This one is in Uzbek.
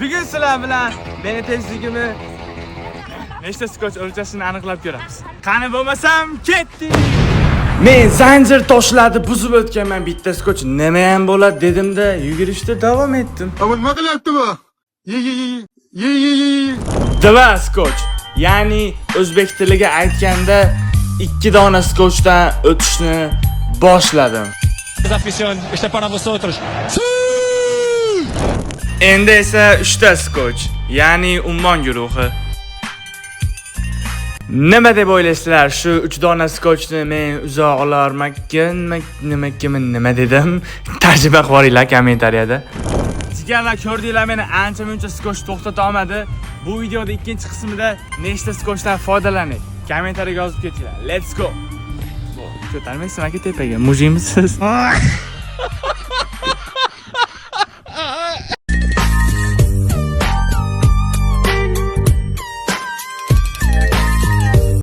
Bugun sizlar bilan meni tezligimni nechta skoch o'lchashini aniqlab ko'ramiz. Qani bo'lmasam, ketdik. Men zanjir toshlarni buzib o'tganman, bitta skoch nima ham bo'ladi dedimda, yugurishda davom etdim. Ama nima qilyapti bu? Ye ye ye ye ye ye ye. Два skoch, ya'ni o'zbek tiliga aytganda ikki dona skochdan o'tishni boshladim. Afición, este es para vosotros. Endi esa 3 ta skoch, ya'ni Ummon guruhi. Nima deb o'ylaysizlar? Shu 3 dona skochni men uzoq olarmakin, nima kim nima dedim? Tarjima qilib yuboringlar kommentariyada. Jigarlar, ko'rdinglar, meni ancha muncha skoch to'xtata olmadi. Bu videoda ikkinchi qismida nechta skochdan foydalanay? Kommentariyaga yozib ketinglar. Let's go. Ko'tarmaysiz aka tepaga. Мужик misiz?